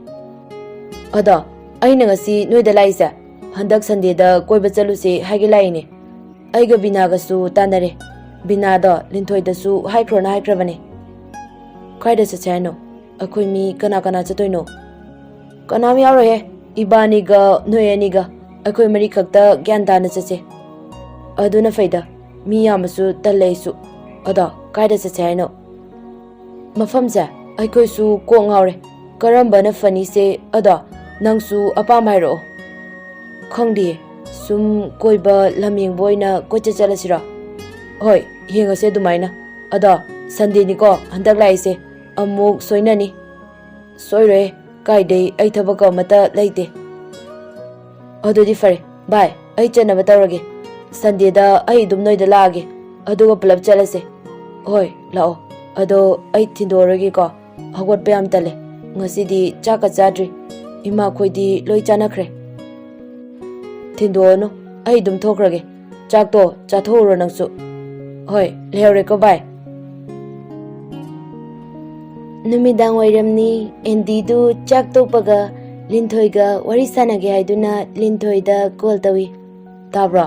ꯑꯗꯣ ꯑꯩꯅ ꯉꯁꯤ ꯅꯣꯏꯗ ꯂꯥꯛꯏꯁꯦ, ꯍꯟꯗꯛ ꯁꯟꯗꯦꯗ ꯀꯣꯏꯕ ꯆꯠꯂꯨꯁꯦ ꯍꯥꯏꯒꯦ ꯂꯥꯛꯏꯅꯦ꯫ ꯑꯩꯒ ꯕꯤꯅꯥꯒꯁꯨ ꯇꯥꯟꯅꯔꯦ, ꯕꯤꯅꯥꯗꯣ ꯂꯤꯟꯊꯣꯏꯗꯁꯨ ꯍꯥꯏꯈ꯭ꯔꯣꯅ ꯍꯥꯏꯈ꯭ꯔꯕꯅꯦ꯫" "ꯀꯥꯏꯗ ꯆꯠꯁꯦ ꯍꯥꯏꯅꯣ? ꯑꯩꯈꯣꯏ ꯃꯤ ꯀꯅꯥ ꯀꯅꯥ ꯆꯠꯇꯣꯏꯅꯣ?" "ꯀꯅꯥꯝ ꯌꯥꯎꯔꯣꯏꯍꯦ, ꯏꯕꯥꯅꯤꯒ ꯅꯣꯏ ꯑꯅꯤꯒ, ꯑꯩꯈꯣꯏ ꯃꯔꯤꯈꯛꯇ ꯒ꯭ꯌꯥꯟ ꯇꯥꯅ ꯆꯠꯁꯦ꯫ ꯑꯗꯨꯅ ꯐꯩꯗ, ꯃꯤ ꯌꯥꯝꯕꯁꯨ ꯇꯜꯂꯦ ꯑꯩꯁꯨ꯫ ꯑꯗꯣ ꯀꯥꯏꯗ ꯆꯠꯁꯦ ꯍꯥꯏꯅꯣ?" "ꯃꯐꯝꯁꯦ ꯑꯩꯈꯣꯏꯁꯨ ꯀꯣꯛ ꯉꯥꯎꯔꯦ, ꯀꯔꯝꯕꯅ ꯐꯅꯤꯁꯦ? ꯑꯗꯣ ꯅꯪꯁꯨ ꯑꯄꯥꯝꯕ ꯍꯥꯏꯔꯛꯑꯣ꯫" "ꯈꯪꯗꯤꯌꯦ, ꯁꯨꯝ ꯀꯣꯏꯕ ꯂꯝ ꯌꯦꯡꯕ ꯑꯣꯏꯅ ꯀꯣꯏꯆꯠ ꯆꯠꯂꯁꯤꯔꯣ?" "ꯍꯣꯏ, ꯌꯦꯡꯉꯁꯦ ꯑꯗꯨꯃꯥꯏꯅ꯫ ꯑꯗꯣ ꯁꯟꯗꯦꯅꯤꯀꯣ ꯍꯟꯗꯛ ꯂꯥꯛꯏꯁꯦ, ꯑꯃꯨꯛ ꯁꯣꯏꯅꯅꯤ꯫" ꯁꯣꯏꯔꯣꯏ, ꯀꯥꯏꯗꯩ, ꯑꯩ ꯊꯕꯛꯀ ꯑꯃꯠꯇ ꯂꯩꯇꯦ꯫ ꯑꯗꯨꯗꯤ ꯐꯔꯦ, ꯚꯥꯏ, ꯑꯩ ꯆꯠꯅꯕ ꯇꯧꯔꯒꯦ꯫ ꯁꯟꯗꯦꯗ ꯑꯩ ꯑꯗꯨꯝ ꯅꯣꯏꯗ ꯂꯥꯛꯑꯒꯦ, ꯑꯗꯨꯒ ꯄꯨꯂꯞ ꯆꯠꯂꯁꯦ꯫ ꯍꯣꯏ, ꯂꯥꯛꯑꯣ꯫ ꯑꯗꯣ ꯑꯩ ꯊꯤꯟꯗꯣꯛꯑꯔꯣꯏꯒꯦꯀꯣ, ꯍꯧꯒꯠꯄ ꯌꯥꯝ ꯇꯜꯂꯦ꯫ ꯉꯁꯤꯗꯤ ꯆꯥꯛꯀ ꯆꯥꯗ꯭ꯔꯤ, ꯏꯃꯥꯈꯣꯏꯗꯤ ꯂꯣꯏ ꯆꯥꯅꯈ꯭ꯔꯦ꯫ ꯊꯤꯟꯗꯣꯛꯑꯅꯨ, ꯑꯩ ꯑꯗꯨꯝ ꯊꯣꯛꯈ꯭ꯔꯒꯦ꯫ ꯆꯥꯛꯇꯣ ꯆꯥꯊꯣꯛꯎꯔꯣ ꯅꯪꯁꯨ꯫ ꯍꯣꯏ, ꯂꯩꯍꯧꯔꯦꯀꯣ ꯚꯥꯏ꯫ ꯅꯨꯃꯤꯗꯥꯡ ꯋꯥꯏꯔꯝꯅꯤ꯫ ꯑꯦꯟꯗꯤꯗꯨ ꯆꯥꯛ ꯇꯣꯛꯄꯒ ꯂꯤꯟꯊꯣꯏꯒ ꯋꯥꯔꯤ ꯁꯥꯟꯅꯒꯦ ꯍꯥꯏꯗꯨꯅ ꯂꯤꯟꯊꯣꯏꯗ ꯀꯣꯜ ꯇꯧꯏ꯫ ꯇꯥꯕ꯭ꯔꯣ?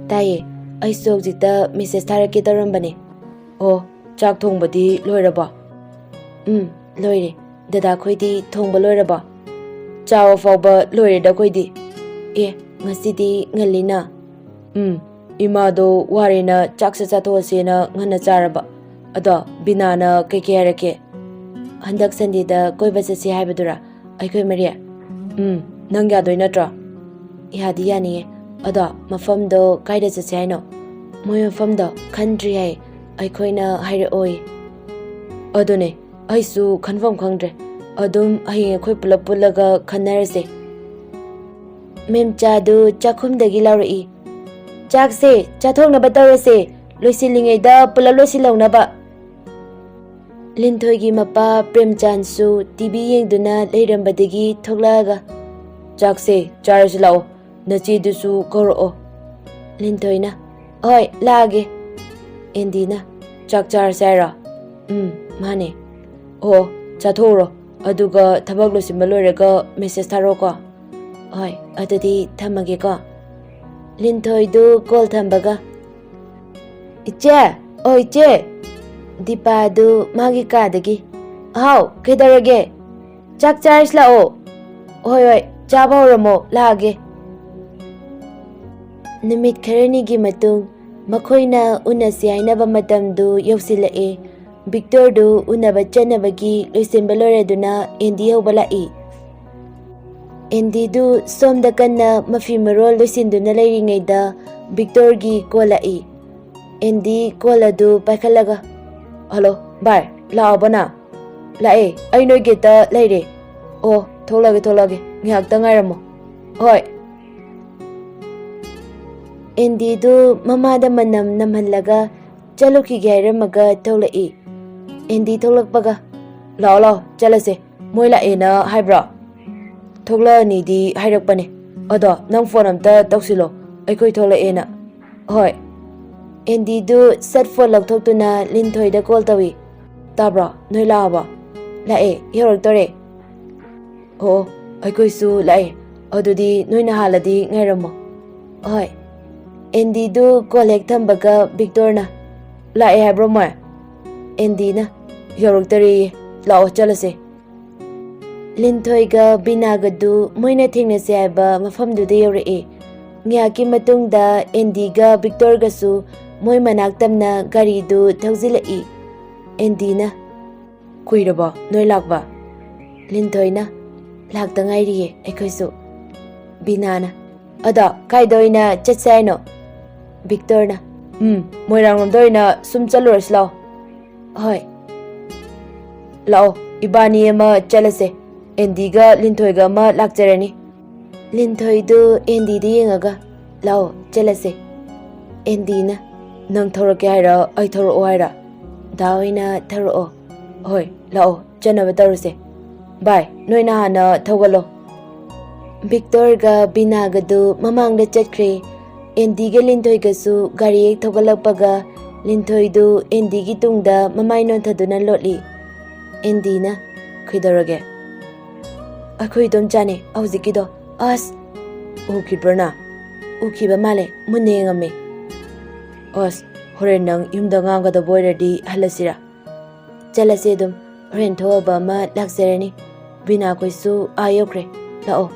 ꯇꯥꯏꯌꯦ꯫ ꯑꯩꯁꯨ ꯍꯧꯖꯤꯛꯇ ꯃꯦꯁꯦꯖ ꯊꯥꯔꯛꯀꯦ ꯇꯧꯔꯝꯕꯅꯦ꯫ ꯑꯣ, ꯆꯥꯛ ꯊꯣꯡꯕꯗꯤ ꯂꯣꯏꯔꯕꯣ? ꯎꯝ, ꯂꯣꯏꯔꯦ꯫ ꯗꯗꯥꯈꯣꯏꯗꯤ ꯊꯣꯡꯕ ꯂꯣꯏꯔꯕꯣ? ꯆꯥꯕ ꯐꯥꯎꯕ ꯂꯣꯏꯔꯦꯗ ꯑꯩꯈꯣꯏꯗꯤ꯫ ꯑꯦ, ꯉꯁꯤꯗꯤ ꯉꯜꯂꯤꯅ꯫ ꯎꯝ, ꯏꯃꯥꯗꯣ ꯋꯥꯔꯦꯅ ꯆꯥꯛꯁꯦ ꯆꯥꯊꯣꯛꯑꯁꯦꯅ ꯉꯟꯅ ꯆꯥꯔꯕ꯫ ꯑꯗꯣ ꯕꯤꯅꯥꯅ ꯀꯩꯀꯩ ꯍꯥꯏꯔꯛꯀꯦ? ꯍꯟꯗꯛ ꯁꯟꯗꯦꯗ ꯀꯣꯏꯕ ꯆꯠꯁꯦ ꯍꯥꯏꯕꯗꯨꯔꯥ? ꯑꯩꯈꯣꯏ ꯃꯔꯤ? ꯎꯝ, ꯅꯪ ꯌꯥꯗꯣꯏ ꯅꯠꯇ꯭ꯔꯣ? ꯌꯥꯗꯤ ꯌꯥꯅꯤꯌꯦ꯫ ꯑꯗꯣ ꯃꯐꯝꯗꯣ ꯀꯥꯏꯗ ꯆꯠꯁꯦ ꯍꯥꯏꯅꯣ? ꯃꯣꯏ ꯃꯐꯝꯗꯣ ꯈꯟꯗ꯭ꯔꯤ ꯍꯥꯏ꯫ ꯑꯩꯈꯣꯏꯅ ꯍꯥꯏꯔꯛꯑꯣꯏ꯫ ꯑꯗꯨꯅꯦ, ꯑꯩꯁꯨ ꯈꯟꯐꯝ ꯈꯪꯗ꯭ꯔꯦ꯫ ꯑꯗꯨꯝ ꯍꯌꯦꯡ ꯑꯩꯈꯣꯏ ꯄꯨꯂꯞ ꯄꯨꯜꯂꯒ ꯈꯟꯅꯔꯁꯦ꯫ ꯃꯦꯝꯆꯥꯗꯨ ꯆꯥꯛꯈꯨꯝꯗꯒꯤ ꯂꯥꯎꯔꯛꯏ, "ꯆꯥꯛꯁꯦ ꯆꯥꯊꯣꯛꯅꯕ ꯇꯧꯔꯁꯦ, ꯂꯣꯏꯁꯤꯜꯂꯤꯉꯩꯗ ꯄꯨꯂꯞ ꯂꯣꯏꯁꯤꯜꯍꯧꯅꯕ꯫" ꯂꯤꯟꯊꯣꯏꯒꯤ ꯃꯄꯥ ꯄ꯭ꯔꯦꯝꯆꯥꯟꯁꯨ ꯇꯤ ꯚꯤ ꯌꯦꯡꯗꯨꯅ ꯂꯩꯔꯝꯕꯗꯒꯤ ꯊꯣꯛꯂꯛꯑꯒ, "ꯆꯥꯛꯁꯦ ꯆꯥꯔꯁꯤ ꯂꯥꯛꯑꯣ, ꯅꯆꯦꯗꯨꯁꯨ ꯀꯧꯔꯛꯑꯣ꯫" ꯂꯤꯟꯊꯣꯏꯅ, "ꯍꯣꯏ, ꯂꯥꯛꯑꯒꯦ꯫" ꯑꯦꯟꯗꯤꯅ, "ꯆꯥꯛ ꯆꯥꯔꯁꯦ ꯍꯥꯏꯔꯣ?" "ꯎꯝ, ꯃꯥꯅꯦ꯫" "ꯑꯣ, ꯆꯥꯊꯣꯛꯎꯔꯣ, ꯑꯗꯨꯒ ꯊꯕꯛ ꯂꯣꯏꯁꯤꯟꯕ ꯂꯣꯏꯔꯒ ꯃꯦꯁꯦꯖ ꯊꯥꯔꯛꯑꯣꯀꯣ꯫" "ꯍꯣꯏ, ꯑꯗꯨꯗꯤ ꯊꯝꯃꯒꯦꯀꯣ꯫" ꯂꯤꯟꯊꯣꯏꯗꯨ ꯀꯣꯜ ꯊꯝꯕꯒ, "ꯏꯆꯦ, ꯑꯣ ꯏꯆꯦ!" ꯗꯤꯄꯥꯗꯨ ꯃꯥꯒꯤ ꯀꯥꯗꯒꯤ, "ꯍꯥꯎ, ꯀꯩꯗꯧꯔꯒꯦ? ꯆꯥꯛ ꯆꯥꯔꯁꯤ ꯂꯥꯛꯑꯣ꯫" "ꯍꯣꯏ, ꯍꯣꯏ, ꯆꯥꯕ ꯍꯧꯔꯝꯃꯣ, ꯂꯥꯛꯑꯒꯦ꯫" ꯅꯨꯃꯤꯠ ꯈꯔꯅꯤꯒꯤ ꯃꯇꯨꯡ, ꯃꯈꯣꯏꯅ ꯎꯅꯁꯤ ꯍꯥꯏꯅꯕ ꯃꯇꯝꯗꯨ ꯌꯧꯁꯤꯜꯂꯛꯑꯦ꯫ ꯚꯤꯛꯇꯣꯔꯗꯨ ꯎꯅꯕ ꯆꯠꯅꯕꯒꯤ ꯂꯣꯏꯁꯤꯟꯕ ꯂꯣꯏꯔꯗꯨꯅ ꯑꯦꯟꯗꯤ ꯍꯧꯕ ꯂꯥꯛꯏ꯫ ꯑꯦꯟꯗꯤꯗꯨ ꯁꯣꯝꯗ ꯀꯟꯅ ꯃꯐꯤ ꯃꯔꯣꯜ ꯂꯣꯏꯁꯤꯟꯗꯨꯅ ꯂꯩꯔꯤꯉꯩꯗ ꯚꯤꯛꯇꯣꯔꯒꯤ ꯀꯣꯜ ꯂꯥꯛꯏ꯫ ꯑꯦꯟꯗꯤ ꯀꯣꯜ ꯑꯗꯨ ꯄꯥꯏꯈꯠꯂꯒ, "ꯍꯜꯂꯣ, ꯚꯥꯏ, ꯂꯥꯛꯑꯕꯣ ꯅꯪ?" ꯂꯥꯛꯑꯦ, ꯑꯩ ꯅꯣꯏ ꯒꯦꯠꯇ ꯂꯩꯔꯦ꯫ ꯑꯣ, ꯊꯣꯛꯂꯛꯑꯒꯦ, ꯊꯣꯛꯂꯛꯑꯒꯦ, ꯉꯥꯏꯍꯥꯛꯇ ꯉꯥꯏꯔꯝꯃꯣ꯫ ꯍꯣꯏ꯫ ꯑꯦꯟꯗꯤꯗꯨ ꯃꯃꯥꯗ ꯃꯅꯝ ꯅꯝꯍꯜꯂꯒ ꯆꯠꯂꯨꯈꯤꯒꯦ ꯍꯥꯏꯔꯝꯃꯒ ꯊꯣꯛꯂꯛꯏ꯫ ꯑꯦꯟꯗꯤ ꯊꯣꯛꯂꯛꯄꯒ, "ꯂꯥꯛꯑꯣ, ꯂꯥꯛꯑꯣ, ꯆꯠꯂꯁꯦ꯫ ꯃꯣꯏ ꯂꯥꯛꯑꯦꯅ ꯍꯥꯏꯕ꯭ꯔꯣ?" "ꯊꯣꯛꯂꯛꯑꯅꯤꯗꯤ ꯍꯥꯏꯔꯛꯄꯅꯦ꯫ ꯑꯗꯣ ꯅꯪ ꯐꯣꯟ ꯑꯝꯇ ꯇꯧꯁꯤꯜꯂꯣ, ꯑꯩꯈꯣꯏ ꯊꯣꯛꯂꯛꯑꯦꯅ꯫" "ꯍꯣꯏ꯫" ꯑꯦꯟꯗꯤꯗꯨ ꯁꯠ ꯐꯣꯟ ꯂꯧꯊꯣꯛꯇꯨꯅ ꯂꯤꯟꯊꯣꯏꯗ ꯀꯣꯜ ꯇꯧꯏ꯫ "ꯇꯥꯕ꯭ꯔꯣ? ꯅꯣꯏ ꯂꯥꯛꯑꯕꯣ?" "ꯂꯥꯛꯑꯦ, ꯌꯧꯔꯛꯇꯣꯔꯦ꯫" "ꯑꯣ, ꯑꯩꯈꯣꯏꯁꯨ ꯂꯥꯛꯑꯦ꯫ ꯑꯗꯨꯗꯤ ꯅꯣꯏꯅ ꯍꯥꯜꯂꯗꯤ ꯉꯥꯏꯔꯝꯃꯣ꯫" "ꯍꯣꯏ꯫" ꯑꯦꯟꯗꯤꯗꯨ ꯀꯣꯜ ꯍꯦꯛ ꯊꯝꯕꯒ ꯚꯤꯛꯇꯣꯔꯅ, "ꯂꯥꯛꯑꯦ ꯍꯥꯏꯕ꯭ꯔꯣ ꯃꯣꯏ?" ꯑꯦꯟꯗꯤꯅ, "ꯌꯧꯔꯛꯇꯔꯤꯌꯦ, ꯂꯥꯛꯑꯣ ꯆꯠꯂꯁꯦ꯫" ꯂꯤꯟꯊꯣꯏꯒ ꯕꯤꯅꯥꯒꯗꯨ ꯃꯣꯏꯅ ꯊꯦꯡꯅꯁꯦ ꯍꯥꯏꯕ ꯃꯐꯝꯗꯨꯗ ꯌꯧꯔꯛꯑꯦ꯫ ꯉꯥꯏꯍꯥꯛꯀꯤ ꯃꯇꯨꯡꯗ ꯑꯦꯟꯗꯤꯒ ꯚꯤꯛꯇꯣꯔꯒꯁꯨ ꯃꯣꯏ ꯃꯅꯥꯛ ꯇꯝꯅ ꯒꯥꯔꯤꯗꯨ ꯊꯧꯖꯤꯜꯂꯛꯏ꯫ ꯑꯦꯟꯗꯤꯅ, "ꯀꯨꯏꯔꯕꯣ ꯅꯣꯏ ꯂꯥꯛꯄ?" ꯂꯤꯟꯊꯣꯏꯅ, "ꯂꯥꯛꯇ ꯉꯥꯏꯔꯤꯌꯦ ꯑꯩꯈꯣꯏꯁꯨ꯫" ꯕꯤꯅꯥꯅ, "ꯑꯗꯣ ꯀꯥꯏꯗ ꯑꯣꯏꯅ ꯆꯠꯁꯦ ꯍꯥꯏꯅꯣ?" ꯚꯤꯛꯇꯣꯔꯅ, "ꯎꯝ, ꯃꯣꯏꯔꯥꯡꯂꯣꯝꯗ ꯑꯣꯏꯅ ꯁꯨꯝ ꯆꯠꯂꯨꯔꯁꯤ ꯂꯥꯛꯑꯣ꯫" "ꯍꯣꯏ꯫" "ꯂꯥꯛꯑꯣ, ꯏꯕꯥꯅꯤ ꯑꯃ ꯆꯠꯂꯁꯦ, ꯑꯦꯟꯗꯤꯒ ꯂꯤꯟꯊꯣꯏꯒ ꯑꯃ ꯂꯥꯛꯆꯔꯅꯤ꯫" ꯂꯤꯟꯊꯣꯏꯗꯨ ꯑꯦꯟꯗꯤꯗ ꯌꯦꯡꯉꯒ, "ꯂꯥꯛꯑꯣ, ꯆꯠꯂꯁꯦ꯫" ꯑꯦꯟꯗꯤꯅ, "ꯅꯪ ꯊꯧꯔꯛꯀꯦ ꯍꯥꯏꯔ, ꯑꯩ ꯊꯧꯔꯛꯑꯣ ꯍꯥꯏꯔ?" "ꯗꯥ ꯑꯣꯏꯅ ꯊꯧꯔꯛꯑꯣ꯫" "ꯍꯣꯏ, ꯂꯥꯛꯑꯣ, ꯆꯠꯅꯕ ꯇꯧꯔꯁꯦ꯫ ꯚꯥꯏ, ꯅꯣꯏꯅ ꯍꯥꯟꯅ ꯊꯧꯒꯠꯂꯣ꯫" ꯚꯤꯛꯇꯣꯔꯒ ꯕꯤꯅꯥꯒꯗꯨ ꯃꯃꯥꯡꯗ ꯆꯠꯈ꯭ꯔꯦ꯫ ꯑꯦꯟꯗꯤꯒ ꯂꯤꯟꯊꯣꯏꯒꯁꯨ ꯒꯥꯔꯤ ꯍꯦꯛ ꯊꯧꯒꯠꯂꯛꯄꯒ ꯂꯤꯟꯊꯣꯏꯗꯨ ꯑꯦꯟꯗꯤꯒꯤ ꯇꯨꯡꯗ ꯃꯃꯥꯏ ꯅꯣꯟꯊꯗꯨꯅ ꯂꯣꯠꯂꯤ꯫ ꯑꯦꯟꯗꯤꯅ, "ꯀꯩꯗꯧꯔꯒꯦ?" "ꯑꯩꯈꯣꯏ ꯏꯗꯣꯝꯆꯥꯅꯦ ꯍꯧꯖꯤꯛꯀꯤꯗꯣ꯫" "ꯑꯁ!" "ꯎꯈꯤꯕ꯭ꯔꯣ ꯅꯪ?" "ꯎꯈꯤꯕ ꯃꯥꯜꯂꯦ, ꯃꯨꯟꯅ ꯌꯦꯡꯉꯝꯃꯦ꯫" "ꯑꯁ, ꯍꯣꯔꯦꯟ ꯅꯪ ꯌꯨꯝꯗ ꯉꯥꯡꯒꯗꯕ ꯑꯣꯏꯔꯗꯤ ꯍꯜꯂꯁꯤꯔꯥ?" "ꯆꯠꯂꯁꯦ ꯑꯗꯨꯝ, ꯍꯣꯔꯦꯟ ꯊꯣꯛꯑꯕ ꯑꯃ ꯂꯥꯛꯆꯔꯅꯤ꯫ ꯕꯤꯅꯥꯈꯣꯏꯁꯨ ꯑꯥ ꯌꯧꯈ꯭ꯔꯦ, ꯂꯥꯛꯑꯣ,